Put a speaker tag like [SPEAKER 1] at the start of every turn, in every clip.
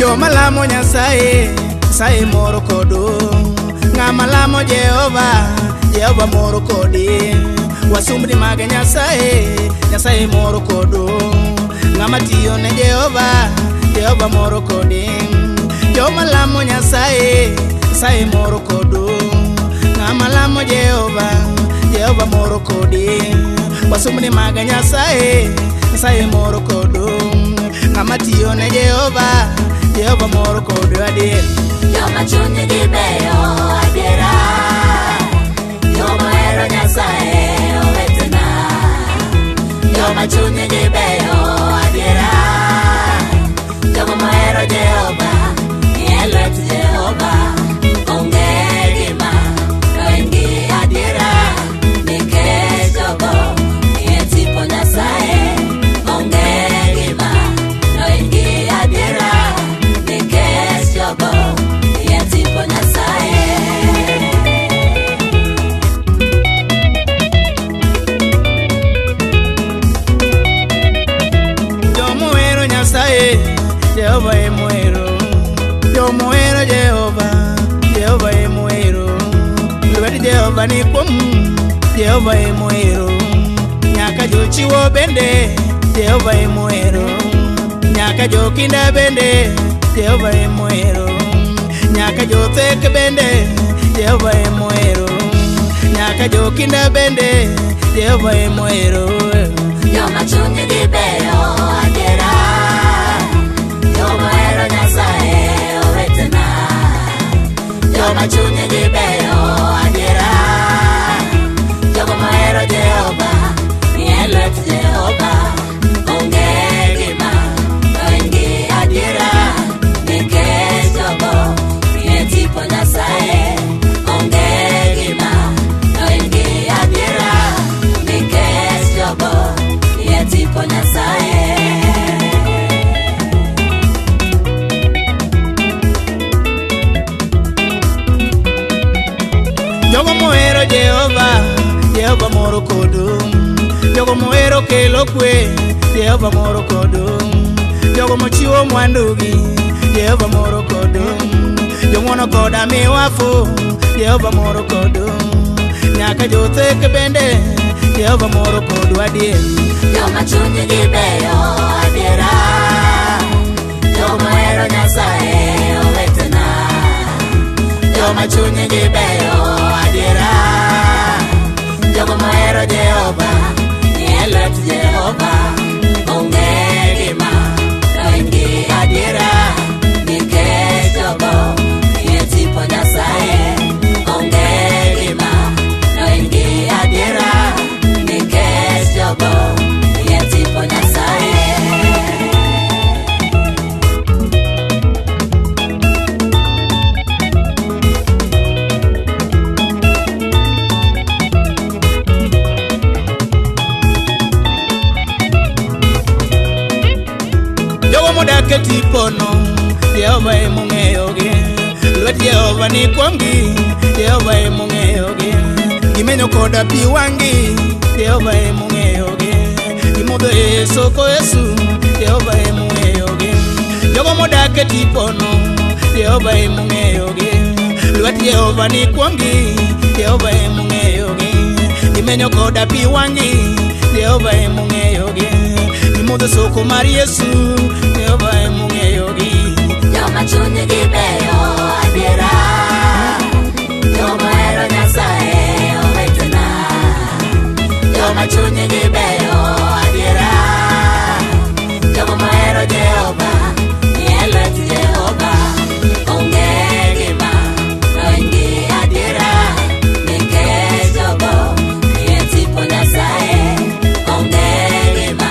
[SPEAKER 1] Joma lamo Nyasaye, Nyasaye moro kodu. Ng'ama lamo Jehova, Jehova moro kodi. Wasumbni mag Nyasaye, Nyasaye moro kodu. Ng'ama tiyo ne Jehova, Jehova moro kodi. Joma lamo Nyasaye, Nyasaye moro kodu. Ng'ama lamo Jehova, Jehova moro kodi. Wasumbni mag Nyasaye, Nyasaye moro kodu. Ng'ama tiyo ne Jehova, Jehova moro kodu adier.
[SPEAKER 2] Joma chunygi beyo adiera, joma ohero Nyasaye owetena. Joma chunygi beyo adiera, jogo mohero Jehova ni e lwet Jehova. Onge gima dohingi adiera, nikech jogo ni e tipo Nyasaye. Onge gima dohingi adiera, nikech jogo ni e tipo Nyasaye.
[SPEAKER 1] Jomohero Nyasaye, Jehova emohero. Jomohero Jehova, Jehova emohero. Lwet Jehova ni kuom, Jehova emohero. Nyaka jochiwo bende, Jehova emohero. Nyaka jokinda bende, Jehova emohero. Nyaka jothek bende, Jehova emohero. Nyaka jokinda bende, Jehova emohero.
[SPEAKER 2] Joma chunygi beyo adiera, joma ohero Nyasaye owetena. Joma chunygi beyo adiera, jogo mohero Jehova ni e lwet Jehova. Onge gima dohingi adiera, nikech jogo ni e tipo Nyasaye. Onge gima dohingi adiera, nikech jogo ni e tipo Nyasaye.
[SPEAKER 1] Jogo mohero Jehova, Jehova moro kodu. Jogo mohero kelo kwe, Jehova moro kodu. Jogo mochiwo mwandugi, Jehova moro kodu. Jong'wono koda miwafu, Jehova moro kodu. Nyaka jothek bende, Jehova moro kodu adier.
[SPEAKER 2] Joma chunygi beyo adiera, joma ohero Nyasaye owetena. Joma chunygi beyo adiera, jogo mohero Jehova ni e lwet Jehova. Onge gima dohingi adiera, nikech jogo ni e tipo Nyasaye. Onge gima dohingi adiera, nikech jogo ni e tipo Nyasaye.
[SPEAKER 1] Jogo modak e tipono, Jehova emong'eyogi. Lwet Jehova ni kuomgi, Jehova emong'eyogi. Gimenyo koda pi wang'gi, Jehova emong'eyogi. Gimodho e soko Yesu, Jehova emong'eyogi. Jogo modak e tipono, Jehova emong'eyogi. Lwet Jehova ni kuomgi, Jehova emong'eyogi. Gimenyo koda pi wang'gi, Jehova emong'eyogi. Gimodho soko mar Yesu, Jehova emong'eyogi.
[SPEAKER 2] Joma chunygi beyo adiera, joma ohero Nyasaye owetena. Joma chunygi beyo adiera, jogo mohero Jehova ni e lwet Jehova. Onge gima dohingi adiera, nikech jogo ni e tipo Nyasaye. Onge gima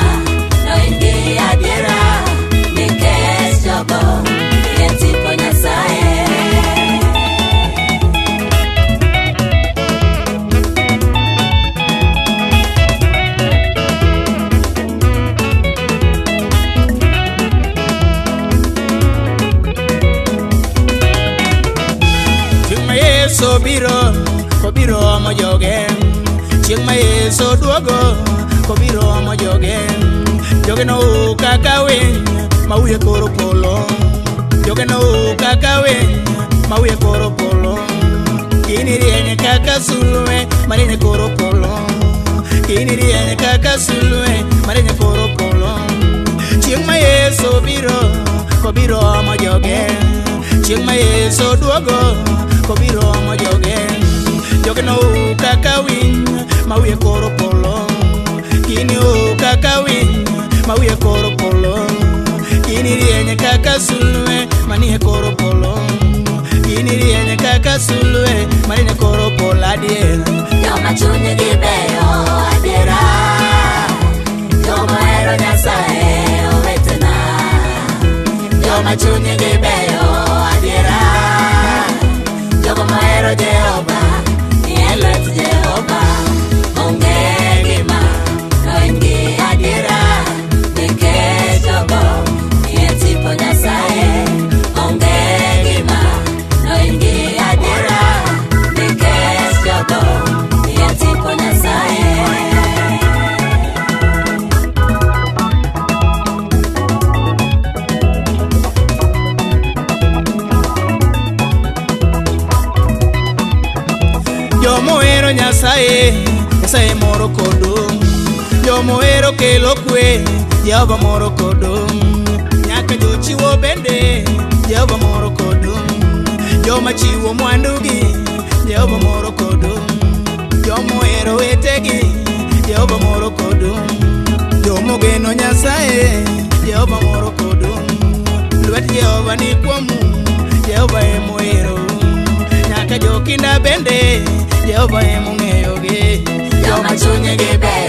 [SPEAKER 2] dohingi adiera, nikech jogo ni e tipo Nyasaye.
[SPEAKER 1] Chieng' ma Yesu biro, kobiro omo joge. Chieng' ma Yesu duogo, kobiro omo joge. Joge nou kaka winy ma wiye koro polo. Joge no kaka winy ma wiye koro polo. Gini rieny kaka sulwe marieny koro polo. Gini rieny kaka sulwe marieny koro polo. Chieng' ma Yesu biro, kobiro omo joge. Chieng' ma Yesu duogo, kobiro omo joge. Joge no kaka winy ma wiye koro polo. Gini o kaka winy ma wiye koro polo. Gini rieny kaka sulwe manie koro polo. Gini rieny kaka sulwe manie koro polo adier.
[SPEAKER 2] Joma chunygi beyo adiera, joma ohero Nyasaye owetena. Joma chunygi beyo adiera, jogo mohero Jehova ni e lwet Jehova. Onge gima nohinygi adiera, nikech jogo ni e tipo Nyasaye. Onge gima nohinygi adiera, nikech jogo ni e tipo Nyasaye.
[SPEAKER 1] Jomohero Nyasaye, Nyasaye moro kodu. Jomohero kelo kwe, Jehova moro kodu. Nyaka jochiwo bende, Jehova moro kodu. Joma chiwo mwandugi, Jehova moro kodu. Jomohero wetegi, Jehova moro kodu. Jomogeno Nyasaye, Jehova moro kodu. Lwet Jehova ni kuomu, Jehova emohero. Nyaka jokinda bende, Jehova emong'eyogi.
[SPEAKER 2] Joma chunygi beyo.